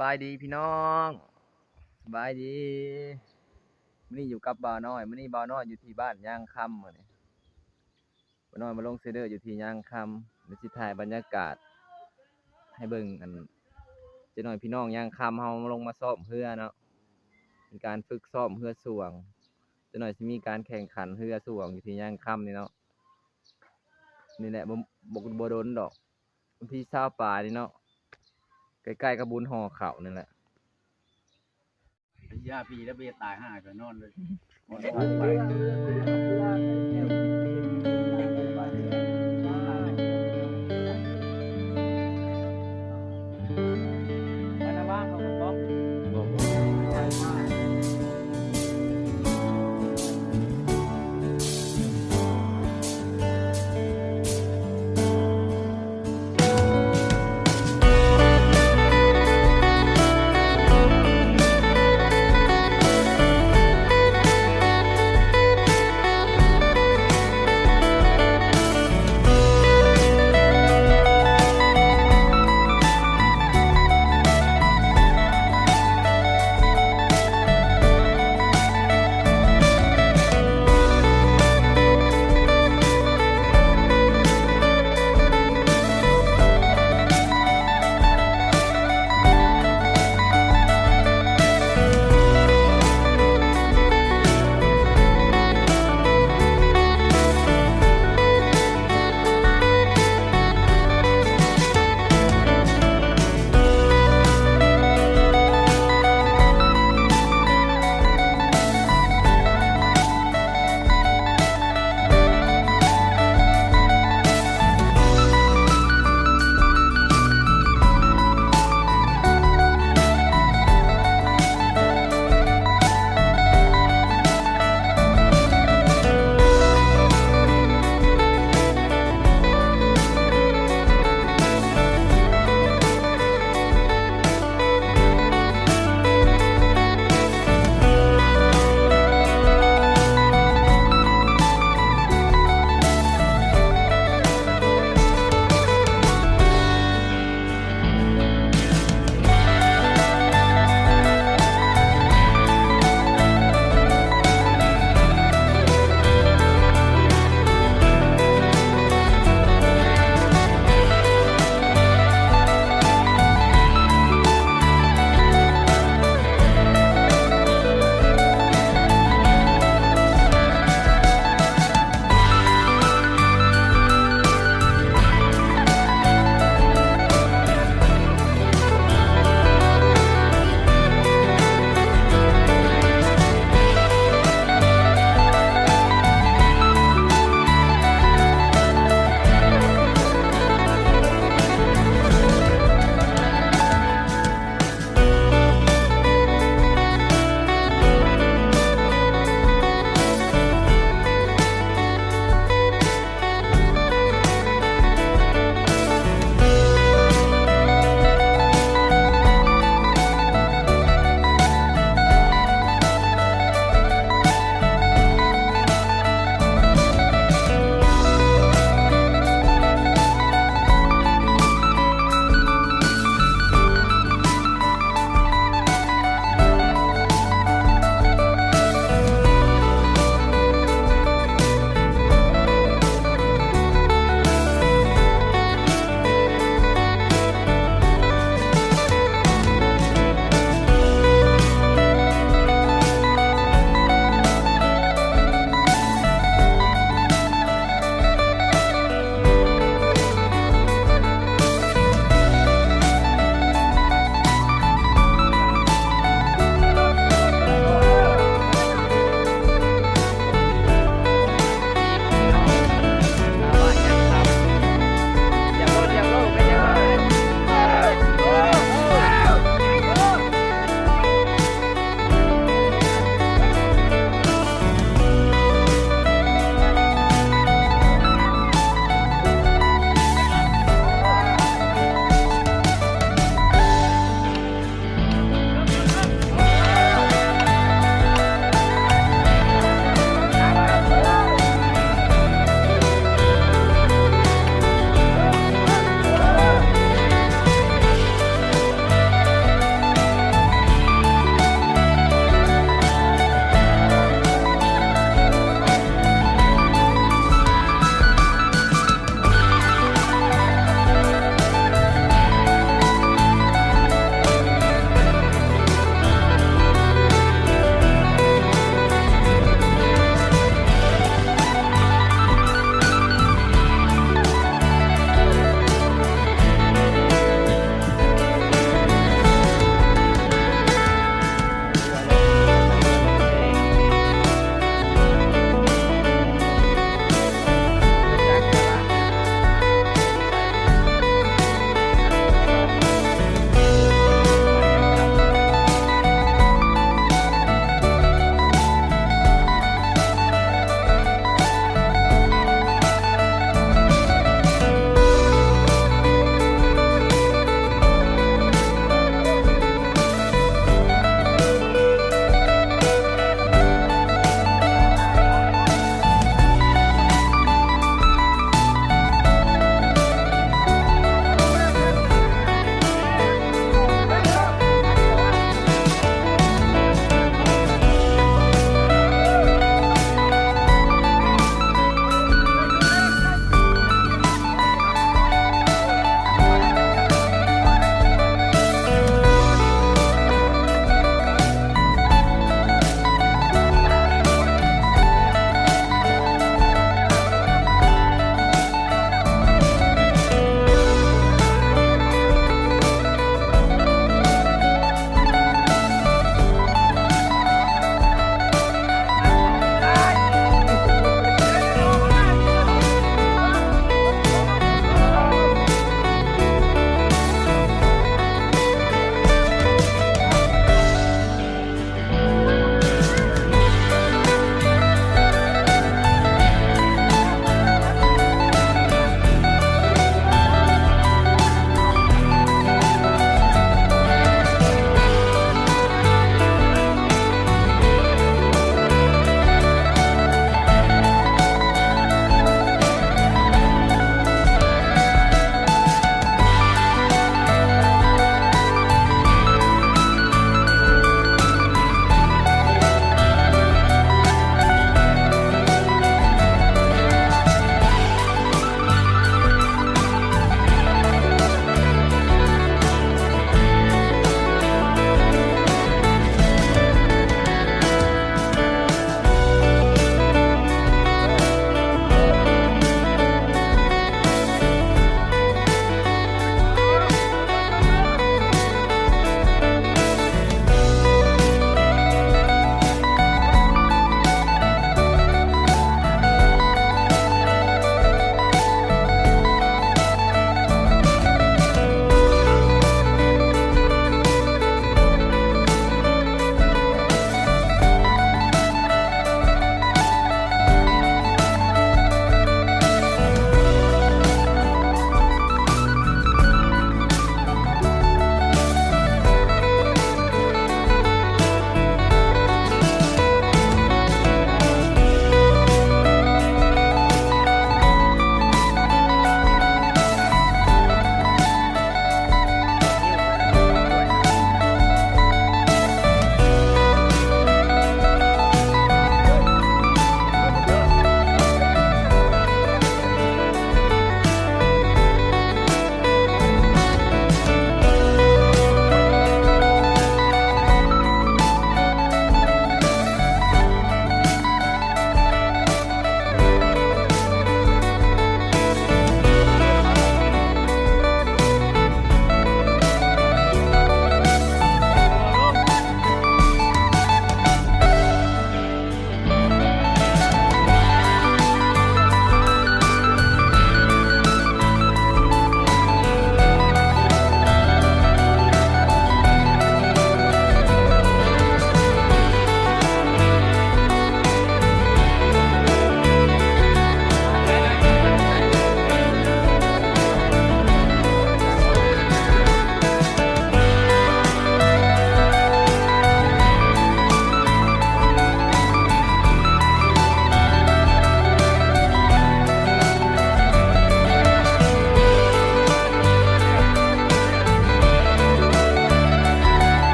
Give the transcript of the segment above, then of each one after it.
ບາຍດີພີ່ນ້ອງ ສະບາຍດີ. ມື້ນີ້ຢູ່ກັບບ່າວນ້ອຍ ມື້ນີ້ບ່າວນ້ອຍຢູ່ທີ່ບ້ານຍາງຄຳ ມື້ນີ້ບ່າວນ້ອຍມາລົງເຊເດີຢູ່ທີ່ຍາງຄຳ ດຽວຊິຖ່າຍບັນຍາກາດໃຫ້ເບິ່ງ. ອັນ ຈັກໜ້ອຍພີ່ນ້ອງຍາງຄຳເຮົາລົງມາຊ້ອມເຮືອເນາະ ເປັນການຝຶກຊ້ອມເຮືອຊ່ວງ. ຈັກໜ້ອຍຊິມີການແຂ່ງຂັນເຮືອຊ່ວງຢູ່ທີ່ຍາງຄຳນີ້ເນາະ. ນີ້ແຫຼະ ບໍ່ ບໍ່ ບໍ່ດົນດອກ ວັນທີຊາວປາຍນີ້ເນາະ ໃກ້ໆກັບບຸນຫໍ່ເຂົ້ານີ້ແຫຼະ. ສີ່ຫ້າປີແລ້ວ ບໍ່ເຮັດຕາຍຫ່າກໍນອນເລີຍ. ໄປນະວ່າງເຂົາກໍບອກ ບໍ່ ບໍ່.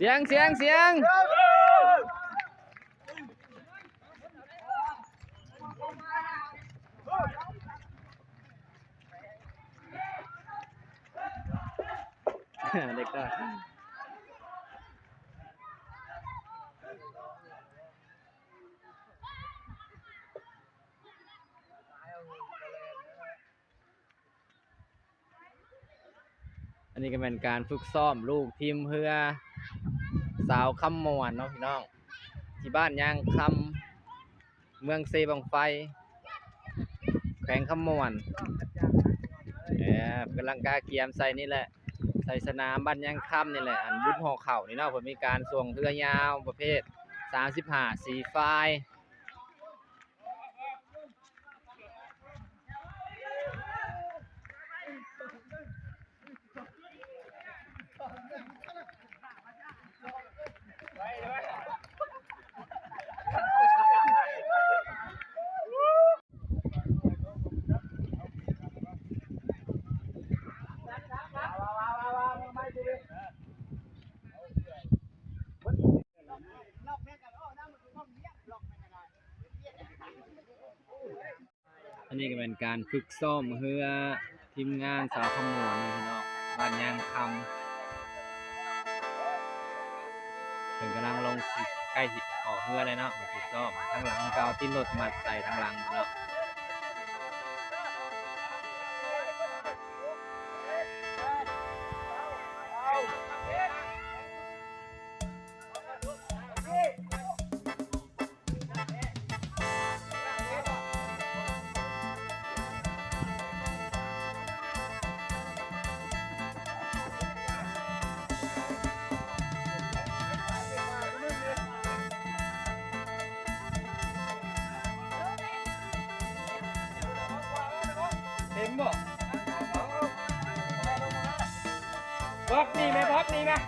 ສຽງ ສຽງ ສຽງ ເດັກນ້ອຍ. ອັນນີ້ກໍແມ່ນການຝຶກຊ້ອມລູກທີມເຮືອສາວຄຳມ່ວນເນາະພີ່ນ້ອງ ທີ່ບ້ານຍາງຄຳ ເມືອງເຊບັ້ງໄຟ ແຂວງຄຳມ່ວນ ເອີ ກຳລັງກະກຽມໃສ່ນີ້ແຫຼະ ໃສ່ສະໜາມບ້ານຍາງຄຳນີ້ແຫຼະ ອັນບຸນຫໍ່ເຂົ້ານີ້ເນາະ ເພິ່ນມີການຊ່ວງເຮືອຍາວປະເພດສາມສິບຫ້າສີຝ້າຍ. ອັນນີ້ກໍແມ່ນການຝຶກຊ້ອມເຮືອທີມງານສາວຄຳມ່ວນເນາະພີ່ນ້ອງ ບ້ານຍາງຄຳ ເພິ່ນກຳລັງລົງ ໃກ້ຊິອອກເຮືອແລ້ວເນາະ ເພິ່ນຝຶກຊ້ອມ ທາງຫຼັງກໍເອົາຕີນລົດມັດໃສ່ທາງຫຼັງເນາະ. ເຫັນບໍ່? ບອບນີ້ແມ່ ບອບນີ້ແມ່. ເ